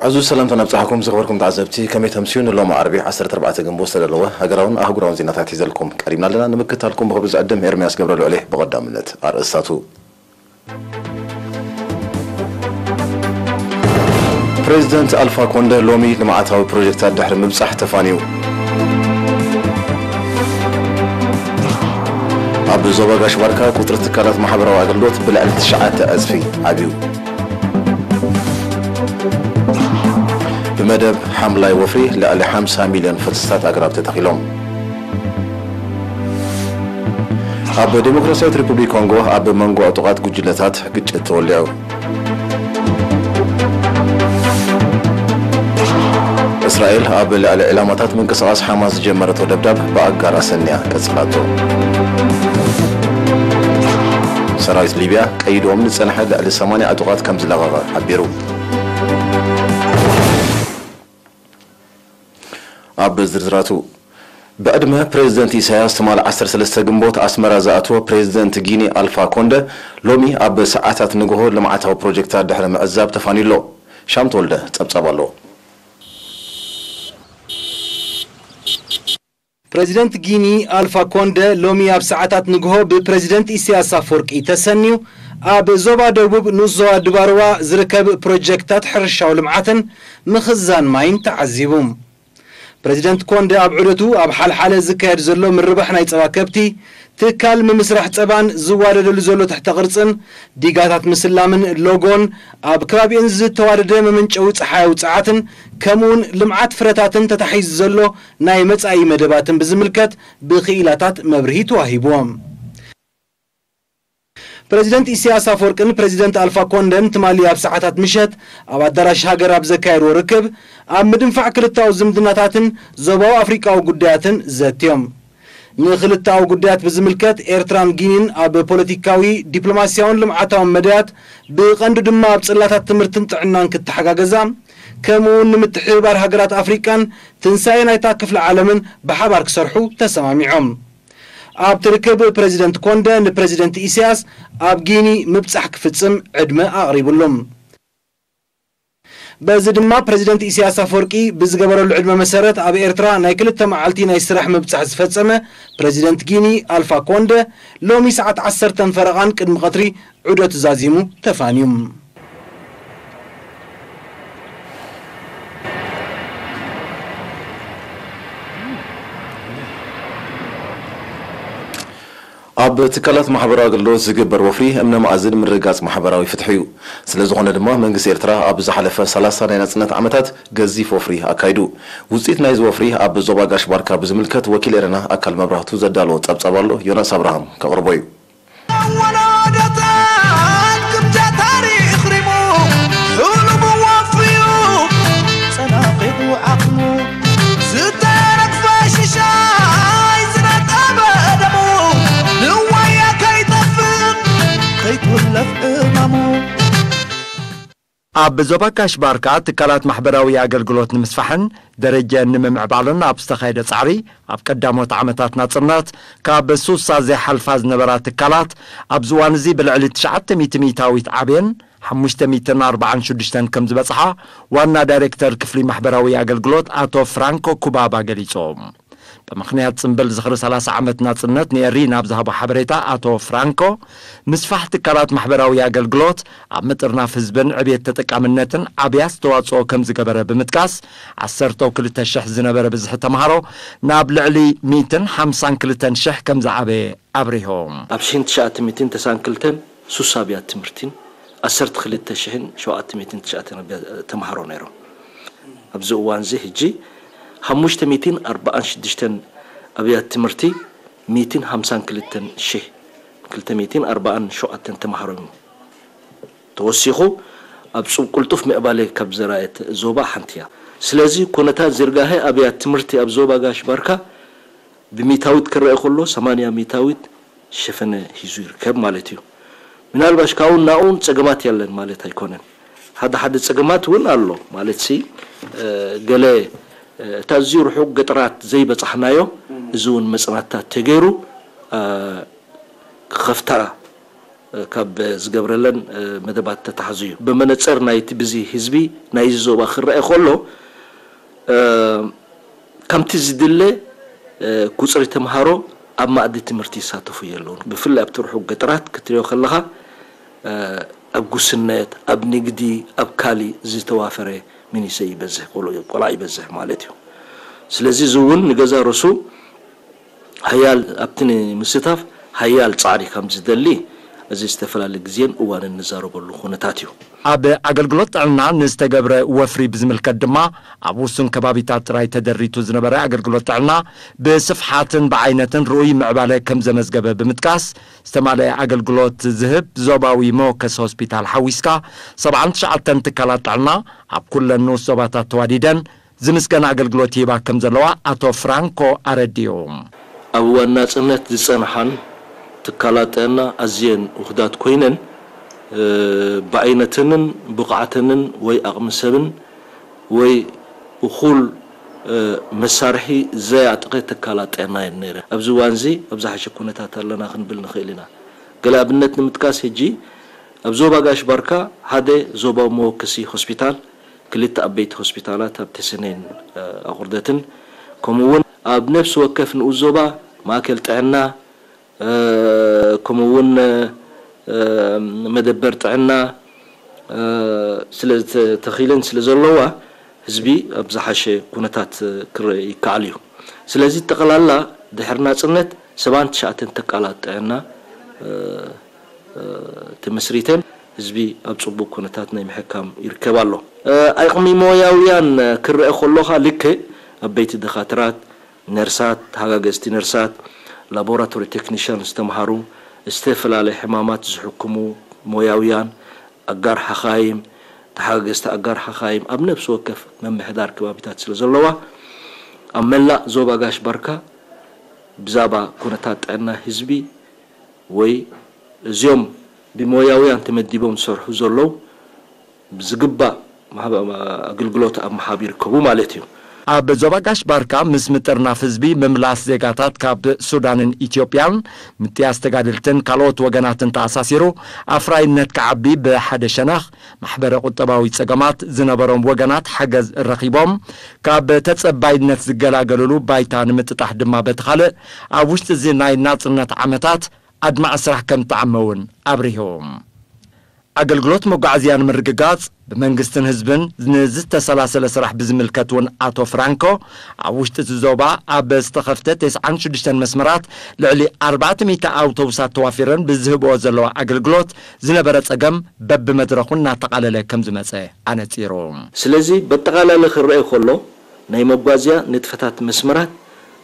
ዕዙዝ ሰላምታ ነብጽሓኩም ዝኸበርኩም ተዓዘብቲ፣ ከመይ ተምስዩ? ንሎሚ ዓርቢ ዓሰርተ ኣርባዕተ ግንቦት ዝተዳለወ ሃገራውን ኣህጉራውን ዜናታት ሒዘልኩም ቀሪብና ኣለና። ንምክታልኩም ብኽብሪ ዝዕድም ኤርምያስ ገብረልዑል እየ። ብቐዳምነት ኣርእስታቱ። ፕሬዚደንት ኣልፋ ኮንደ ሎሚ ልምዓታዊ ፕሮጀክታት ድሕሪ ምብጻሕ ተፋንዩ። ኣብ ዞባ ጋሽ ባርካ ቁጽሪ ትካላት ማሕበራዊ ኣገልግሎት ብልዕሊ ትሽዓተ ዕጽፊ ዓብዩ። ብመደብ ሓምላይ ወፍሪ ልዕሊ ሓምሳ ሚልዮን ፈልስታት ኣግራብ ተተኺሎም። ኣብ ዴሞክራሲያዊት ሪፑብሊክ ኮንጎ ኣብ መንጎ ዕጡቓት ጉጅለታት ግጭት ተወሊዑ። እስራኤል ኣብ ልዕሊ ዕላማታት ምንቅስቓስ ሓማስ ዝጀመረቶ ደብዳብ ብኣጋር ኣሰንያ ቀጺላቶ። ሰራዊት ሊብያ ቀይድዎም ንጸንሐ ልዕሊ ሰማንያ ዕጡቓት ከም ዝለቐቐ ሓቢሩ። ኣብ ዝርዝራቱ። ብዕድመ ፕሬዚደንት ኢሳያስ ትማሊ ዓሰርተ ሰለስተ ግንቦት ኣስመራ ዝኣተወ ፕሬዚደንት ጊኒ ኣልፋ ኮንደ ሎሚ ኣብ ሰዓታት ንግሆ ልምዓታዊ ፕሮጀክታት ድሕሪ ምዕዛብ ተፋንዩ ኣሎ። ሻም ተወልደ ጸብጻብ ኣለዎ። ፕሬዚደንት ጊኒ ኣልፋ ኮንደ ሎሚ ኣብ ሰዓታት ንግሆ ብፕሬዚደንት ኢሳያስ ኣፈወርቂ ተሰንዩ ኣብ ዞባ ደቡብ ንኡስ ዞባ ድባርዋ ዝርከብ ፕሮጀክታት ሕርሻዊ ልምዓትን ምኽዛን ማይን ተዓዚቡ። ፕሬዚደንት ኮንደ ኣብ ዑደቱ ኣብ ሓልሓለ ዝካየድ ዘሎ ምርባሕ ናይ ጸባ ከብቲ፣ ትካል ምምስራሕ ጸባን ዝዋደደሉ ዘሎ ትሕተ ቅርጽን፣ ዲጋታት ምስላምን ሎጎን፣ ኣብ ከባቢኡን ዝተዋደደ መመንጨዊ ጸሓያዊ ጸዓትን፣ ከምኡውን ልምዓት ፍረታትን ተታሒዙ ዘሎ ናይ መጻኢ መደባትን ብዝምልከት ብክኢላታት መብርሂ ተዋሂብዎም። ፕሬዚደንት ኢሳያስ ኣፈወርቅን ፕሬዚደንት ኣልፋ ኮንደን ትማሊ ኣብ ሰዓታት ምሸት ኣብ ኣዳራሽ ሃገር ኣብ ዘካየድዎ ርክብ፣ ኣብ ምድንፋዕ ክልተኣዊ ዝምድናታትን ዞባዊ ኣፍሪቃዊ ጉዳያትን ዘትዮም። ንክልተኣዊ ጉዳያት ብዝምልከት፣ ኤርትራን ጊኒን ኣብ ፖለቲካዊ፣ ዲፕሎማስያውን ልምዓታውን መዳያት፣ ብቐንዱ ድማ ኣብ ጽላታት ትምህርትን ጥዕናን ክተሓጋገዛ፣ ከምኡውን ንምትሕብባር ሃገራት ኣፍሪቃን ትንሳኤ ናይታ ክፍለ ዓለምን ብሓባር ክሰርሑ ተሰማሚዖም። ኣብቲ ርክብ ፕሬዚደንት ኮንደ ንፕሬዚደንት ኢሳያስ ኣብ ጊኒ ምብጻሕ ክፍጽም ዕድመ ኣቕሪብሉ። በዚ ድማ ፕሬዚደንት ኢሳያስ ኣፈወርቂ ብዝገበረሉ ዕድመ መሰረት ኣብ ኤርትራ ናይ ክልተ መዓልቲ ናይ ስራሕ ምብጻሕ ዝፈጸመ ፕሬዚደንት ጊኒ ኣልፋ ኮንደ ሎሚ ሰዓት ዓሰርተ ፈረቓን ቅድሚ ቀትሪ ዑደቱ ዛዚሙ ተፋንዩ። ኣብ ትካላት ማሕበራዊ ኣገልግሎት ዝግበር ወፍሪ እምነ መኣዝን ምርግጋጽ ማሕበራዊ ፍትሒ እዩ። ስለ ዝኾነ ድማ መንግስቲ ኤርትራ ኣብ ዝሓለፈ ሰላሳ ናይ ናጽነት ዓመታት ገዚፍ ወፍሪ ኣካይዱ። ውጽኢት ናይዚ ወፍሪ ኣብ ዞባ ጋሽ ባርካ ብዝምልከት ወኪል ኤረና ኣካል መብራህቱ ዘዳለዎ ጸብጻብ ኣሎ፣ ዮናስ ኣብርሃም ከቕርቦ እዩ። ወለዶታት ክብዳ ታሪኽ ሪሙ፣ ሕሉሙ ወፍዩ፣ ጸናቒቑ ዓቕሙ፣ ዝተረግፈ ሽሻይ ዝነጠበ ደሙ፣ ንዋያ ከይጠፍእ፣ ከይትውለፍ ዕማሙ። ኣብ ዞባ ጋሽ ባርካ ትካላት ማሕበራዊ ኣገልግሎት ንምስፋሕን ደረጃን ንምምዕባልን ኣብ ዝተኻየደ ጻዕሪ፣ ኣብ ቀዳሞት ዓመታት ናጽነት ካብ ሱሳ ዘይሓልፋ ዝነበራ ትካላት፣ ኣብዚ እዋን እዚ ብልዕሊ ትሽዓተ ሚእቲ ሚእታዊት ዓብየን ሓሙሽተ ሚእትን ኣርባዓን ሽዱሽተን ከም ዝበጽሓ ዋና ዳይሬክተር ክፍሊ ማሕበራዊ ኣገልግሎት ኣቶ ፍራንኮ ኩባባ ገሊጾም። ብምኽንያት ጽምብል ዝኽሪ ሰላሳ ዓመት ናጽነት ንኤሪ ናብ ዝሃቦ ሓበሬታ ኣቶ ፍራንኮ፣ ምስፋሕ ትካላት ማሕበራዊ ኣገልግሎት ኣብ ምጥርናፍ ህዝብን ዕብየት ተጠቃምነትን ዓብይ ኣስተዋጽኦ ከም ዝገበረ ብምጥቃስ፣ ዓሰርተው ክልተ ሽሕ ዝነበረ ብዝሒ ተምሃሮ ናብ ልዕሊ ሚእትን ሓምሳን ክልተን ሽሕ ከም ዝዓበየ ኣብሪሆም። ኣብ ሽሕን ትሽዓተ ሚእትን ተስዓን ክልተን ሱሳ ኣብያት ትምህርቲን ዓሰርተ ክልተ ሽሕን ሸውዓተ ሚእትን ትሽዓተን ኣብያ-፣ ተምሃሮ ነይሮም። ኣብዚ እዋን እዚ ሕጂ ሓሙሽተ ሚእትን ኣርባዓን ሽዱሽተን ኣብያት ትምህርቲ ሚእትን ሓምሳን ክልተን ሽሕ ክልተ ሚእትን ኣርባዓን ሸውዓተን ተምሃሮ እዮም ተወሲኹ ኣብ ጽብ-፣ ቅልጡፍ ምዕባለ ካብ ዘራየት ዞባ ሓንቲ እያ። ስለዚ ኩነታት ዝርጋሐ ኣብያት ትምህርቲ ኣብ ዞባ ጋሽ ባርካ ብሚእታዊት ክረአ ከሎ ሰማንያ ሚእታዊት ሸፈነ ሒዙ ይርከብ ማለት እዩ። ምናልባሽ ካብኡን ናኡን ጸገማት የለን ማለት ኣይኮነን። ሓደ ሓደ ጸገማት እውን ኣሎ ማለት ሲ፣ እ፣ ገለ፣ እ፣ እታ ኣዝዩ ርሑቕ ገጠራት ዘይበጻሕናዮ፣ እዚ እውን መጽናዕትታት ተገይሩ፣ እ፣ ክኸፍታ ካብ ዝገብረለን መደባት ተታሕዙ እዩ። ብመነፅር ናይቲ ብዚ ህዝቢ ናይዚ ዞባ ክረአ ከሎ፣ ከምቲ ዝድለ ቁፅሪ ተምሃሮ ኣብ ማእዲ ትምህርቲ ይሳተፉ የለውን። ብፍላይ ኣብቲ ርሑቕ ገጠራት ክትሪኦ ከለኻ፣ ኣብ ጉስነት፣ ኣብ ንግዲ፣ ኣብ ካሊእ ዝተዋፈረ ሚኒሰ ይበዝሕ፣ ቆልዑ፣ ቆልዓ ይበዝሕ ማለት እዩ። ስለዚ እዚ እውን ንገዛ ርእሱ ሓያል ኣብቲ ንምስታፍ ሓያል ጻዕሪ ከም ዝደሊ እዚ ዝተፈላለየ ግዜን እዋንን ንዛረበሉ ኩነታት እዩ። ኣብ ኣገልግሎት ጥዕና ንዝተገብረ ወፍሪ ብዝምልከት ድማ፣ ኣብ ውሱን ከባቢታት ጥራይ ተደሪቱ ዝነበረ ኣገልግሎት ጥዕና ብስፍሓትን ብዓይነትን ርኡይ ምዕባለ ከም ዘመዝገበ ብምጥቃስ፣ ዝተማልአ ኣገልግሎት ዝህብ ዞባዊ መወከሲ ሆስፒታል ሓዊስካ ሰብዓን ትሽዓተን ትካላት ጥዕና ኣብ ኩለን ንኡስ ዞባታት ተዋዲደን ዝምስገን ኣገልግሎት ይህባ ከም ዘለዋ ኣቶ ፍራንኮ ኣረዲኡ። ኣብ እዋን ናጽነት ዝጸንሓን ትካላት ጥዕና ኣዝየን ውሑዳት ኮይነን፣ እ፣ ብዓይነተንን ብቕዓተንን ወይ ኣቕሚ ሰብን ወይ እኹል፣ እ፣ መሳርሒ ዘየዕጠቐ ትካላት ጥዕና እየን ነይረን። ኣብዚ እዋንዚ ኣብ ዝሓሸ ኩነታት ኣለና ክንብል ንኽእል ኢና። ገለ ኣብነት ንምጥቃስ፣ ሕጂ ኣብ ዞባ ጋሽ ባርካ ሓደ ዞባዊ መወከሲ ሆስፒታል፣ ክልተ ዓበይቲ ሆስፒታላት ኣብ ተሰነይን፣ እ፣ ኣቑርደትን፣ ከምኡ እውን ኣብ ነፍሲ ወከፍ ንኡስ ዞባ ማእከል ጥዕና፣ እ፣ ከምኡ እውን፣ እ፣ መደበር ጥዕና፣ እ፣ ስለ ዝተተኺለን ስለ ዘለዋ፣ ህዝቢ ኣብ ዝሓሸ ኩነታት ክረአ ይከኣል እዩ። ስለዚ ጠቕላላ ድሕሪ ናጽነት ሰብዓን ትሽዓተን ትካላት ጥዕና፣ እ፣ እ፣ ተመስሪተን ህዝቢ ኣብ ጽቡቕ ኩነታት ናይ ምሕካም ይርከብ ኣሎ። እ፣ ዓቕሚ ሞያውያን ክረአ ከሎኻ ልክዕ ዓበይቲ ደኻትራት፣ ነርሳት፣ ተሓጋገዝቲ ነርሳት፣ ላቦራቶሪ ቴክኒሽያን ዝተምሃሩ፣ ዝተፈላለየ ሕማማት ዝሕክሙ ሞያውያን፣ ኣጋር ሓኻይም፣ ተሓጋገዝቲ ኣጋር ሓኻይም ኣብ ነፍሲ ወከፍ መምሕዳር ከባቢታት ስለ ዘለዋ፣ ኣብ መላእ ዞባ ጋሽ ባርካ ብዛዕባ ኩነታት ጥዕና ህዝቢ ወይ እዚኦም ብሞያውያን ተመዲቦም ዝሰርሑ ዘለዉ ብዝግባእ ማህበ-፣ ኣገልግሎት ኣብ ምሃብ ይርከቡ ማለት እዩ። ኣብ ዞባ ጋሽ ባርካ ምስ ምጥርናፍ ህዝቢ፣ ምምላስ ዜጋታት ካብ ሱዳንን ኢትዮጵያን፣ ምጥያስ ተጋደልትን ካልኦት ወገናትን ተኣሳሲሩ፣ ኣፍራይነት ክዓቢ፣ ብሓደ ሸነኽ ማሕበረ ቁጠባዊ ጸገማት ዝነበሮም ወገናት ሓገዝ ረኺቦም፣ ካብ ተጸባይነት ዝገላገሉሉ ባይታ ንምጥጣሕ ድማ በቲ ካልእ፣ ኣብ ውሽጢ እዚ ናይ ናጽነት ዓመታት ኣድማዒ ስራሕ ከም እተዓመ እውን ኣብሪሁ። ኣገልግሎት መጓዓዝያ ንምርግጋጽ ብመንግስትን ህዝብን ንዝተሰላሰለ ስራሕ ብዝምልከት እውን ኣቶ ፍራንኮ፣ ኣብ ውሽጢ እቲ ዞባ ኣብ ዝተኸፍተ ተስዓን ሽዱሽተን መስመራት ልዕሊ ኣርባዕተ ሚእቲ ኣውቶቡሳት ተዋፊረን ብዝህብኦ ዘለዋ ኣገልግሎት ዝነበረ ጸገም በብመድረኹ እናተቓለለ ከም ዝመጸ ኣነጺሩ። ስለዚ በጠቓላሊ ክረአ ከሎ ናይ መጓዝያ ንጥፈታት መስመራት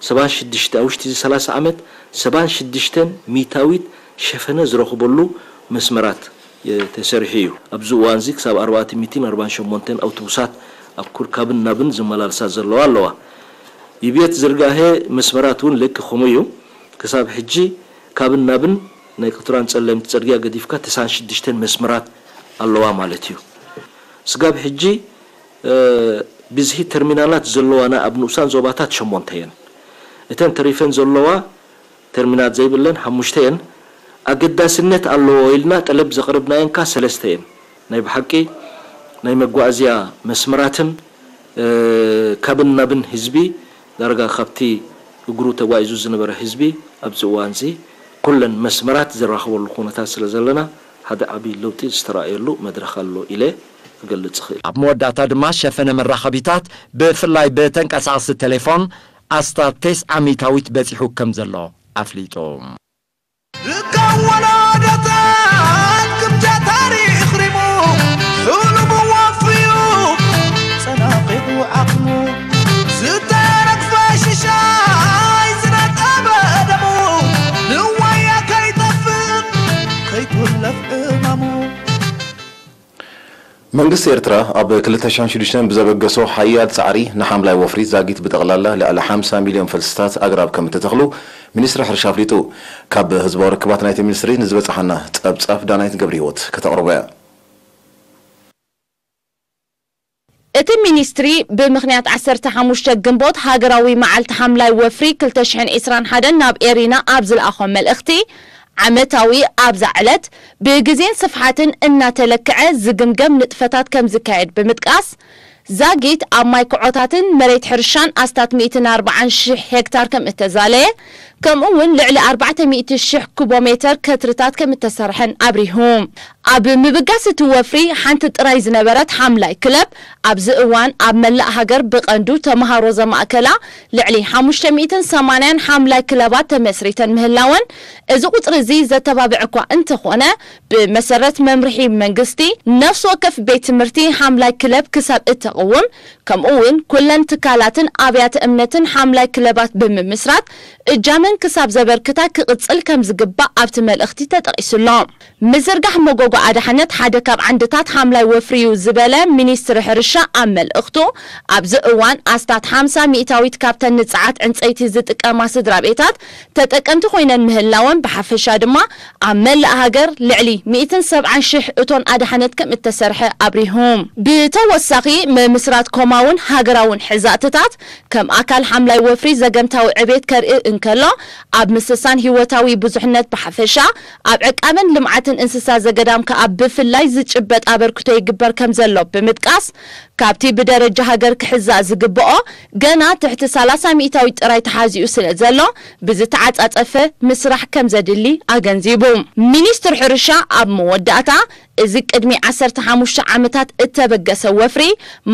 ሰብዓን ሽዱሽተ፣ ኣብ ውሽጢ እዚ ሰላሳ ዓመት ሰብዓን ሽዱሽተ ሚእታዊት ሸፈነ ዝረኽበሉ መስመራት፣ እ፣ ተሰሪሑ እዩ። ኣብዚ እዋን እዚ ክሳብ ኣርባዕተ ሚእትን ኣርባዓን ሸሞንተን ኣውቶቡሳት ኣብ ኩርካብን ናብን ዝመላለሳ ዘለዋ ኣለዋ። ይብየት ዝርጋሄ መስመራት እውን ልክ ከምኡ እዩ። ክሳብ ሕጂ ካብን ናብን ናይ ቅትራን ጸለምቲ ጽርግያ ገዲፍካ ተስዓን ሽዱሽተን መስመራት ኣለዋ ማለት እዩ። ስጋብ ሕጂ፣ እ፣ ብዝሒ ተርሚናላት ዘለዋና ኣብ ንኡሳን ዞባታት ሸሞንተ እየን። እተን ተሪፈን ዘለዋ ተርሚናል ዘይብለን ሓሙሽተ እየን። ኣገዳስነት ኣለዎ ኢልና ጠለብ ዘቕረብናየን ከኣ ሰለስተ እየን። ናይ ብሓቂ ናይ መጓዓዝያ መስመራትን፣ እ፣ ካብን ናብን ህዝቢ ዳርጋ ካብቲ እግሩ ተጓዒዙ ዝነበረ ህዝቢ ኣብዚ እዋንዚ ኩለን መስመራት ዝራኸበሉ ኩነታት ስለ ዘለና ሓደ ዓብዪ ለውጢ ዝተራእየሉ መድረኽ ኣሎ ኢለ ክገልጽ እኽእል። ኣብ መወዳእታ ድማ ሸፈነ መራኸቢታት ብፍላይ ብተንቀሳቐሲ ቴሌፎን ኣስታት ተስዓ ሚእታዊት በጺሑ ከም ዘሎ ኣፍሊጡ። ዝከወና ደታት ግምጃ ታሪኽ ሪሙ፣ ሕሉሙ ወፍዩ፣ ጸናቒቑ ዓቕሙ፣ ዝተረግፈ ሽሻይ ዝነጠበ ደሙ፣ ንዋያ ከይጠፍእ ከይኩለፍ ዕማሙ። መንግስቲ ኤርትራ ኣብ ክልተ ሽሕን ሽዱሽተን ብዘበገሶ ሓያል ጻዕሪ ንሓምላይ ወፍሪ ዛጊት ብጠቕላላ ልዕሊ ሓምሳ ሚልዮን ፈልስታት ኣግራብ ከም እተተኽሉ ሚኒስትሪ ሕርሻ ኣፍሊጡ። ካብ ህዝባዊ ርክባት ናይቲ ሚኒስትሪ ንዝበጽሓና ጸብጻብ ዳናይት ገብረህይወት ከተቕርቦ እያ። እቲ ሚኒስትሪ ብምኽንያት ዓሰርተ ሓሙሽተ ግንቦት ሃገራዊ መዓልቲ ሓምላይ ወፍሪ ክልተ ሽሕን ዕስራን ሓደን ናብ ኤሪና ኣብ ዝለኣኾ መልእኽቲ፣ ዓመታዊ ኣብዛ ዕለት ብግዜን ስፍሓትን እናተለክዐ ዝግምገም ንጥፈታት ከም ዝካየድ ብምጥቃስ፣ ዛጊት ኣብ ማይ ኩዖታትን መሬት ሕርሻን ኣስታት ሚእትን ኣርባዓን ሽሕ ሄክታር ከም እተዛለየ፣ ከምኡ እውን ልዕሊ ኣርባዕተ ሚእቲ ሽሕ ኩቦ ሜተር ከትርታት ከም እተሰርሐን ኣብሪሁ። ኣብ ምብጋስ እቲ ወፍሪ ሓንቲ ጥራይ ዝነበረት ሓምላይ ክለብ፣ ኣብዚ እዋን ኣብ መላእ ሃገር ብቐንዱ ተምሃሮ ዘማእከላ ልዕሊ ሓሙሽተ ሚእትን ሰማንያን ሓምላይ ክለባት ተመስሪተን ምህላወን፣ እዚ ቁጽሪ እዚ ዘተባብዕ እኳ እንተኾነ፣ ብመሰረት መምርሒ መንግስቲ፣ ነፍሲ ወከፍ ቤት ትምህርቲ ሓምላይ ክለብ ክሳብ እተቕውም፣ ከምኡ እውን ኩለን ትካላትን ኣብያተ እምነትን ሓምላይ ክለባት ብምምስራት እጃመን ክሳብ ዘበርክታ ክቕጽል ከም ዝግባእ ኣብቲ መልእኽቲ ተጠቒሱ ኣሎ። ምዝርጋሕ መጎጎ ኣድሓነት ሓደ ካብ ዓንድታት ሓምላይ ወፍሪ እዩ ዝበለ ሚኒስትሪ ሕርሻ ኣብ መልእኽቱ፣ ኣብዚ እዋን ኣስታት ሓምሳ ሚእታዊት ካብተን ንጸዓት ዕንጸይቲ ዝጥቀማ ስድራ ቤታት ተጠቀምቲ ኮይነን ምህላወን፣ ብሓፈሻ ድማ ኣብ መላእ ሃገር ልዕሊ ሚእትን ሰብዓን ሽሕ እቶን ኣድሓነት ከም እተሰርሐ ኣብሪሁ። ብተወሳኺ፣ ምምስራት ኮማውን ሃገራውን ሕዛእትታት ከም ኣካል ሓምላይ ወፍሪ ዘገምታዊ ዕቤት ከርኢ እንከሎ፣ ኣብ ምስሳን ህይወታዊ ብዙሕነት ብሓፈሻ፣ ኣብ ዕቃበን ልምዓትን እንስሳ ዘገዳም ከኣ ብፍላይ ዝጭበጥ ኣበርክቶ ይግበር ከም ዘሎ ብምጥቃስ፣ ካብቲ ብደረጃ ሃገር ክሕዛእ ዝግብኦ ገና ትሕቲ ሰላሳ ሚእታዊት ጥራይ ተሓዚኡ ስለ ዘሎ፣ ብዝተዓጻጸፈ ምስራሕ ከም ዘድሊ ኣገንዚቡ። ሚኒስትር ሕርሻ ኣብ መወዳእታ፣ እዚ ቅድሚ ዓሰርተ ሓሙሽተ ዓመታት እተበገሰ ወፍሪ፣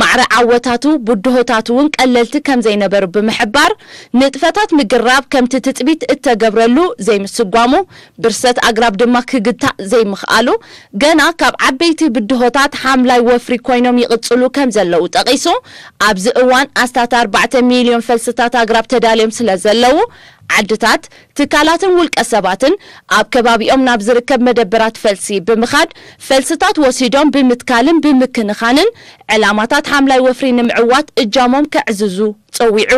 ማዕረ ዓወታቱ፣ ብድሆታቱ እውን ቀለልቲ ከም ዘይነበሩ ብምሕባር፣ ንጥፈታት ምግራብ ከምቲ ትጽቢት እተገብረሉ ዘይምስጓሙ፣ ብርሰት ኣግራብ ድማ ክግታእ ዘይምኽኣሉ፣ ገና ካብ ዓበይቲ ብድሆታት ሓምላይ ወፍሪ ኮይኖም ይቕጽሉ ከም ዘለዉ ጠቒሱ፣ ኣብዚ እዋን ኣስታት ኣርባዕተ ሚልዮን ፈልስታት ኣግራብ ተዳልዮም ስለ ዘለዉ፣ ዓድታት፣ ትካላትን ውልቀ ሰባትን ኣብ ከባቢኦም ናብ ዝርከብ መደበራት ፈልሲ ብምኻድ፣ ፈልስታት ወሲዶም ብምትካልን ብምክንኻንን፣ ዕላማታት ሓምላይ ወፍሪ ንምዕዋት እጃሞም ከዕዝዙ ጸዊዑ።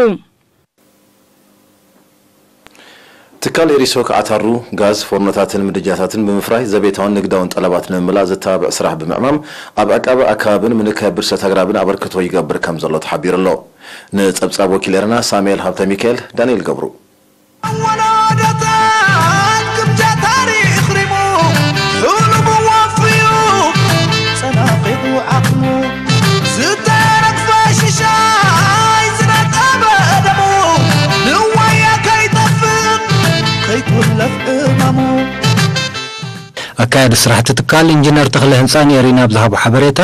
ትካል ኤሪሶክ ዓታሩ፣ ጋዝ፣ ፎርኖታትን ምድጃታትን ብምፍራይ ዘቤታውን ንግዳውን ጠለባት ንምምላእ ዘተባብዕ ስራሕ ብምዕማም፣ ኣብ ዕቃበ ኣከባብን ምንካይ ብርሰት ኣግራብን ኣበርክቶ ይገብር ከም ዘሎ ተሓቢሩ ኣሎ። ንጸብጻብ ወኪል ኤረና ሳሙኤል ሃብተሚካኤል፣ ዳንኤል ገብሩ። ኣወላዳታት ግምጃ ታሪኽ ሪሙ፣ ሕሉሙ ወፍዩ፣ ጸናቒቑ ዓቕሙ፣ ዝተረግፈ ሽሻይ ዝነጠበ ደሙ፣ ንዋያ ከይጠፍእ ከይቁለፍ እማሙ። ኣካያዲ ስራሕቲ ትካል ኢንጂነር ተኽለ ህንፃ ንኤሪና ኣብ ዝሃቦ ሓበሬታ፣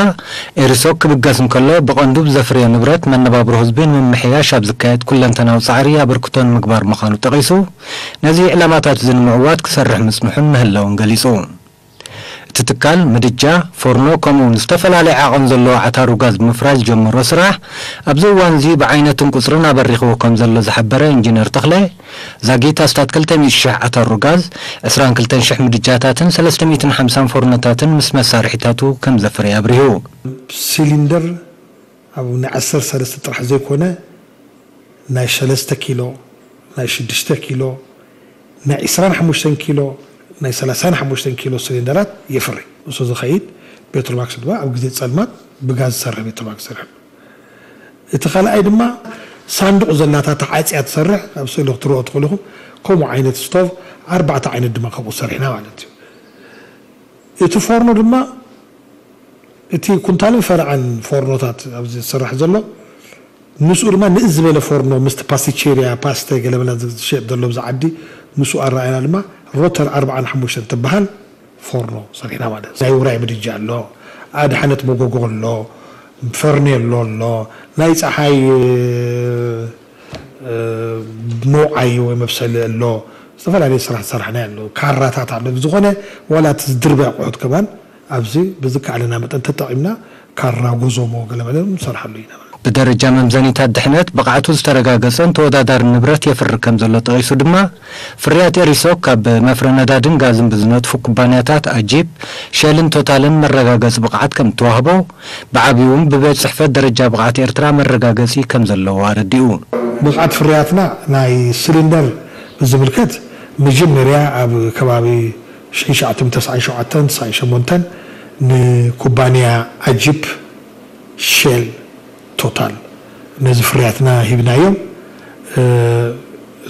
ኤሪሶክ ክብገስ እንከሎ ብቐንዱ ብዘፍርዮ ንብረት መነባብሮ ህዝቢ ንምምሕያሽ ኣብ ዝካየድ ኩለንተናዊ ፃዕሪ ኣበርክቶ ንምግባር ምዃኑ ጠቒሱ፣ ነዚ ዕላማታት እዚ ንምዕዋት ክሰርሕ ምፅንሑን ምህላውን ገሊፁ። እቲ ትካል ምድጃ፣ ፎርኖ ከምኡ እውን ዝተፈላለየ ዓቐን ዘለዎ ዓታሩ ጋዝ ብምፍራይ ዝጀመሮ ስራሕ ኣብዚ እዋን እዚ ብዓይነትን ቁፅርን ኣበሪኽዎ ከም ዘሎ ዝሓበረ ኢንጂነር ተኽለ፣ ዛጊት ኣስታት ክልተ ሚእቲ ሽሕ ዓታሩ ጋዝ፣ ዕስራን ክልተን ሽሕ ምድጃታትን ሰለስተ ሚእትን ሓምሳን ፎርኖታትን ምስ መሳርሒታቱ ከም ዘፍረየ ኣብሪሁ። ሲሊንደር ኣብ ናይ ዓሰርተ ሰለስተ ጥራሕ ዘይኮነ ናይ ሰለስተ ኪሎ፣ ናይ ሽዱሽተ ኪሎ፣ ናይ ዕስራን ሓሙሽተን ኪሎ፣ ናይ ሰላሳን ሓሙሽተን ኪሎ ሲሊንደራት የፍሪ። ንሱ ዝኸይድ ፔትሮማክስ ድማ ኣብ ግዜ ጸልማት ብጋዝ ዝሰርሕ ፔትሮማክስ ይሰርሕ። እቲ ካልኣይ ድማ ሳንዱቕ ዘላታ ተዓጽያ ትሰርሕ፣ ኣብ ስእሊ ክትርእዮ ትኽእሉ ኢኹም። ከምኡ ዓይነት ስቶቭ ኣርባዕተ ዓይነት ድማ ከምኡ ሰሪሕና ማለት እዩ። እቲ ፎርኖ ድማ እቲ ኩንታልን ፈረቓን ፎርኖታት ኣብዚ ዝስራሕ ዘሎ ምስኡ ድማ ንእስ ዝበለ ፎርኖ ምስቲ ፓስቲቼሪያ ፓስተ ገለመለ ዝሸየጥ ዘሎ ኣብዚ ዓዲ ምስኡ ኣረኣእና ድማ ሮተር ኣርብዓን ሓሙሽተን ትበሃል ፎርኖ ሰሪሕና ማለት እዩ። ናይ ውራይ ምድጃ ኣሎ፣ ኣድሓነት መጎጎ ኣሎ፣ ፈርኔሎ ኣሎ፣ ናይ ፀሓይ መውዓይ ወይ መብሰሊ ኣሎ፣ ዝተፈላለዩ ስራሕ ዝሰራሕናዮ ኣሎ፣ ካራታት ኣሎ። ብዝኾነ ዋላ እቲ ዝድርበ ኣቑሑት ከማን ኣብዚ ብዝከኣለና መጠን ተጠቒምና ካራ፣ ጎዞሞ፣ ገለመለ ንሰርሓሉ ኢና። ብደረጃ መምዘኒታት ድሕነት ብቕዓቱ ዝተረጋገጸን ተወዳዳሪ ንብረት የፍሪ ከም ዘሎ ጠቒሱ ድማ፣ ፍርያት ኤሪሶክ ካብ መፍረ ነዳድን ጋዝን ብዝነጥፉ ኩባንያታት ኣጂፕ፣ ሸልን ቶታልን መረጋገጺ ብቕዓት ከም እተዋህቦ፣ ብዓቢኡ እውን ብቤት ጽሕፈት ደረጃ ብቕዓት ኤርትራ መረጋገጺ ከም ዘለዎ ኣረዲኡ። ብቕዓት ፍርያትና ናይ ስሊንደር ብዝምልከት መጀመርያ ኣብ ከባቢ ሽሕን ትሽዓተ ሚእትን ተስዓን ሸውዓተን፣ ተስዓን ሸሞንተን ንኩባንያ ኣጂፕ፣ ሼል፣ ቶታል ነዚ ፍርያትና ሂብናዮም። እ፣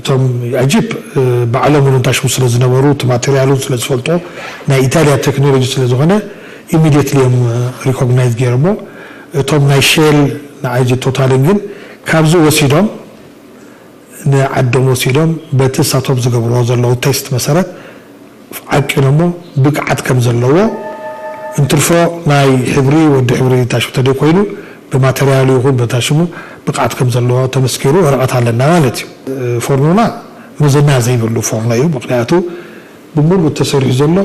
እቶም ኣጂፕ ባዕሎም እውን እንታይ ሽሙ ስለ ዝነበሩ፣ እቲ ማቴሪያል እውን ስለ ዝፈልጦ፣ ናይ ኢጣልያ ቴክኖሎጂ ስለ ዝኾነ፣ ኢሚድየትሊ እዮም ሪኮግናይዝ ገይሮሞ። እቶም ናይ ሼል ንዓይ ቶታልን ግን ካብዚ ወሲዶም ንዓዶም ወሲዶም በቲ እሳቶም ዝገብርዎ ዘለዉ ቴስት መሰረት ዓቂኖሞ ብቅዓት ከም ዘለዎ እንትርፎ ናይ ሕብሪ ወዲ ሕብሪ ታሽሙ ተደይ ኮይኑ ብማተርያሉ ይኹን በታሽሙ ብቅዓት ከም ዘለዎ ተመስኪሩ ወረቐት ኣለና ማለት እዩ። ፎርኖና መዘና ዘይብሉ ፎርኖ እዩ። ምክንያቱ ብምሉእ ተሰሪሑ ዘሎ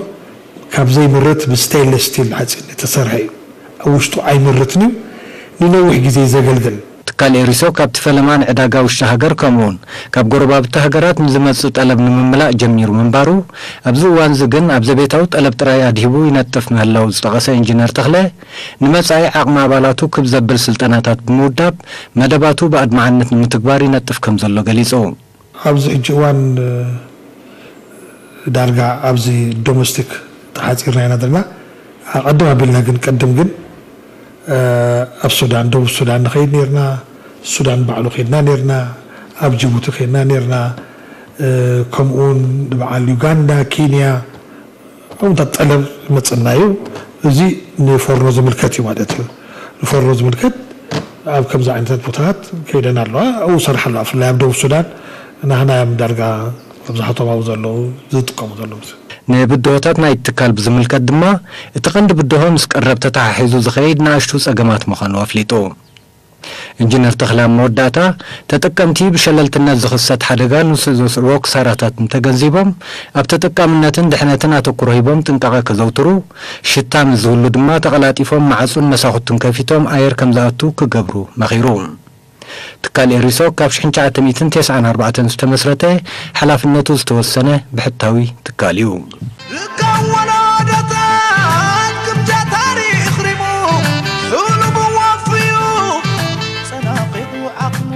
ካብ ዘይምርት ብስቴንለስ ስቲል ሓፂን ዝተሰርሐ እዩ። ኣብ ውሽጡ ኣይምርትን እዩ። ንነዊሕ ግዜ ዘገልግል። ትካል ኤሪሶ ካብቲ ፈለማ ንዕዳጋ ውሽጢ ሃገር ከምኡውን ካብ ጎረባብቲ ሃገራት ንዝመጽእ ጠለብ ንምምላእ ጀሚሩ ምንባሩ፣ ኣብዚ እዋን እዚ ግን ኣብ ዘቤታዊ ጠለብ ጥራይ ኣድሂቡ ይነጥፍ ምህላው ዝጠቐሰ ኢንጂነር ተኽለ፣ ንመጻኢ ዓቕሚ ኣባላቱ ክብ ዘብል ስልጠናታት ብምውዳብ መደባቱ ብኣድማዕነት ንምትግባር ይነጥፍ ከም ዘሎ ገሊጹ። ኣብዚ ሕጂ እዋን ዳርጋ ኣብዚ ዶሜስቲክ ተሓፂርና ኢና ዘለና። ኣቐድም ኣቢልና ግን ቅድም ግን ኣብ ሱዳን፣ ደቡብ ሱዳን ንኸይድ ነርና፣ ሱዳን ባዕሉ ከይድና ነርና፣ ኣብ ጅቡቲ ከይድና ነርና፣ ከምኡውን ንበዓል ዩጋንዳ፣ ኬንያ ከምኡታት ጠለብ መፅና እዩ። እዚ ንፎርኖ ዝምልከት እዩ ማለት እዩ። ንፎርኖ ዝምልከት ኣብ ከምዚ ዓይነታት ቦታታት ከይደን ኣለዋ። ኣብኡ ሰርሓ ኣለዋ። ብፍላይ ኣብ ደቡብ ሱዳን ናህና እዮም ዳርጋ መብዛሕቶም ኣብኡ ዘለዉ ዝጥቀሙ ዘለዉ። ንብድሆታት ናይ ትካል ብዝምልከት ድማ፣ እቲ ቀንዲ ብድሆ ምስ ቀረብ ተተሓሒዙ ዝኸይድ ንኣሽቱ ጸገማት ምዃኑ ኣፍሊጡ። ኢንጂነር ተኽለ ኣብ መወዳእታ፣ ተጠቀምቲ ብሸለልትነት ዝኽሰት ሓደጋ ንሱ ዘስዕቦ ክሳራታት እንተገንዚቦም፣ ኣብ ተጠቃምነትን ድሕነትን ኣተኩሮ ሂቦም ጥንቃቐ ከዘውትሩ፣ ሽታ ምስ ዝህሉ ድማ ተቐላጢፎም ማዕጹን መሳኹትን ከፊቶም ኣየር ከም ዝኣቱ ክገብሩ መኺሩ። ትካል ኤሪሶ ካብ ሽሕን ትሽዓተ ሚእትን ተስዓን ኣርባዕተን ዝተመስረተ ሓላፍነቱ ዝተወሰነ ብሕታዊ ትካል እዩ። ርካብ ወለዶታት ግምጃ ታሪኽ ሪሙ፣ ሕሉሙ ወፍዩ፣ ጸናቒቑ ዓቕሙ፣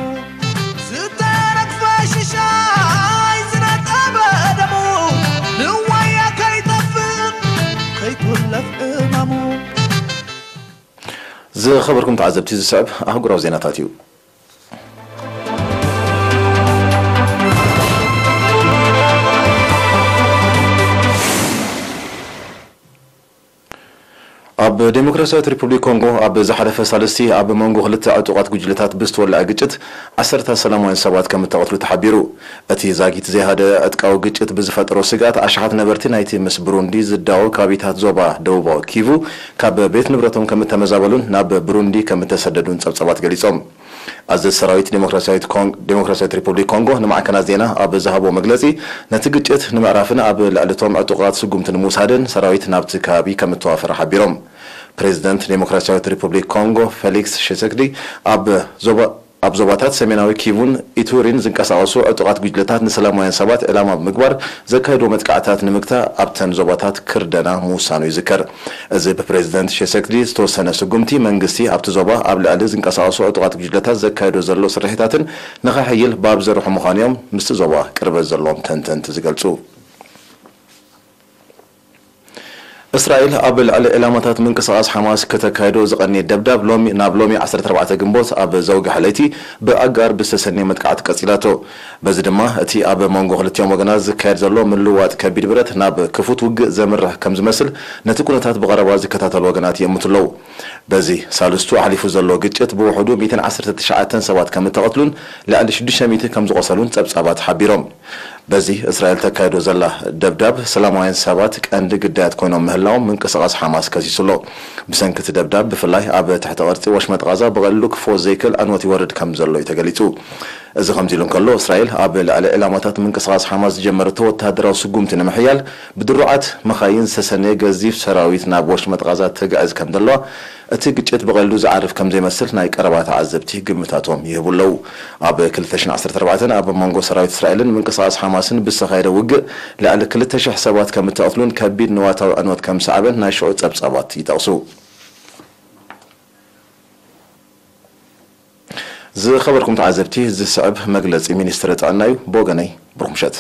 ዝተረግፈ ሽሻይ ዝነጠበ ደሙ፣ ንዋያ ከይጠፍእ ከይኩለፍ እማሙ። ዝኸበርኩም ተዓዘብቲ፣ ዝስዕብ ኣህጉራዊ ዜናታት እዩ። ኣብ ዴሞክራሲያዊት ሪፑብሊክ ኮንጎ ኣብ ዝሓለፈ ሳልስቲ ኣብ መንጎ ክልተ ዕጡቓት ጉጅለታት ብዝተወልዐ ግጭት ዓሰርተ ሰላማውያን ሰባት ከም እተቐትሉ ተሓቢሩ። እቲ ዛጊት ዘይሃደ ዕጥቃዊ ግጭት ብዝፈጠሮ ስግኣት፣ ኣሽሓት ነበርቲ ናይቲ ምስ ብሩንዲ ዝዳወብ ከባቢታት ዞባ ደቡባዊ ኪቩ ካብ ቤት ንብረቶም ከም እተመዛበሉን ናብ ብሩንዲ ከም እተሰደዱን ጸብጻባት ገሊጾም። ኣዘዚ ሰራዊት ዴሞክራሲያዊት ኮን-፣ ዴሞክራሲያዊት ሪፑብሊክ ኮንጎ ንማዕከናት ዜና ኣብ ዝሃቦ መግለጺ፣ ነቲ ግጭት ንምዕራፍን ኣብ ልዕሊ እቶም ዕጡቓት ስጉምቲ ንምውሳድን ሰራዊት ናብቲ ከባቢ ከም እተዋፈረ ሓቢሮም። ፕሬዚደንት ዴሞክራሲያዊት ሪፑብሊክ ኮንጎ ፌሊክስ ሺሴክዲ፣ ኣብ ዞባ-፣ ኣብ ዞባታት ሰሜናዊ ኪቩን ኢቱሪን ዝንቀሳቐሱ ዕጡቓት ጉጅለታት ንሰላማውያን ሰባት ዕላማ ብምግባር ዘካየድዎ መጥቃዕታት ንምግታእ ኣብተን ዞባታት ክርደና ምውሳኑ ይዝከር። እዚ ብፕሬዚደንት ሺሴክዲ ዝተወሰነ ስጉምቲ፣ መንግስቲ ኣብቲ ዞባ ኣብ ልዕሊ ዝንቀሳቐሱ ዕጡቓት ጉጅለታት ዘካየዶ ዘሎ ስርሒታትን ንኸሕይል ባብ ዘርሑ ምዃኑ እዮም ምስቲ ዞባ ቅርበት ዘለዎም ተንተንቲ ዝገልጹ። እስራኤል ኣብ ልዕሊ ዕላማታት ምንቅስቓስ ሓማስ ከተካይዶ ዝቐነየ ደብዳብ ሎሚ፣ ናብ ሎሚ ዓሰርተ ኣርባዕተ ግንቦት ኣብ ዘውግሐ ለይቲ ብኣጋር ብዝተሰነየ መጥቃዕቲ ቀጺላቶ። በዚ ድማ እቲ ኣብ መንጎ ክልቲኦም ወገናት ዝካየድ ዘሎ ምልውዋጥ ከቢድ ብረት ናብ ክፉት ውግእ ዘምርሕ ከም ዝመስል ነቲ ኩነታት ብቐረባ ዝከታተሉ ወገናት ይእምቱ ኣለዉ። በዚ ሳልስቱ ኣሕሊፉ ዘሎ ግጭት ብውሕዱ ሚእትን ዓሰርተ ትሽዓተን ሰባት ከም እተቐትሉን ልዕሊ ሽዱሽተ ሚእቲ ከም ዝቖሰሉን ጸብጻባት ሓቢሮም። በዚ እስራኤል ተካይዶ ዘላ ደብዳብ ሰላማውያን ሰባት ቀንዲ ግዳያት ኮይኖም ምህላዎም ምንቅስቓስ ሓማስ ከሲሱ ኣሎ። ብሰንኪ እቲ ደብዳብ ብፍላይ ኣብ ትሕቲ ቅርጺ ወሽመጥ ቓዛ ብቐሊሉ ክፍወስ ዘይክእል ዕንወት ይወርድ ከም ዘሎ እዩ ተገሊጹ። እዚ ከምዚ ኢሉ እንከሎ፣ እስራኤል ኣብ ልዕሊ ዕላማታት ምንቅስቓስ ሓማስ ዝጀመረቶ ወተሃደራዊ ስጉምቲ ንምሕያል ብድሩዓት መኻይን ዝተሰነየ ገዚፍ ሰራዊት ናብ ወሽመጥ ቓዛ ተግዕዝ ከም ዘለዋ፣ እቲ ግጭት ብቐሊሉ ዝዓርፍ ከም ዘይመስል ናይ ቀረባ ተዓዘብቲ ግምታቶም ይህቡ ኣለዉ። ኣብ ክልተ ሽሕን ዓሰርተ ኣርባዕተን ኣብ መንጎ ሰራዊት እስራኤልን ምንቅስቓስ ሓማስን ብዝተኻየደ ውግእ ልዕሊ ክልተ ሽሕ ሰባት ከም እተቐትሉን ከቢድ ንዋታዊ ዕንወት ከም ዝሰዓበን ናይ ሽዑ ጸብጻባት ይጠቕሱ። ዝኸበርኩም ተዓዘብቲ፣ ዝስዕብ መግለጺ ሚኒስትሪ ጥዕና እዩ። ብወገነይ ብሩኽ ምሸት።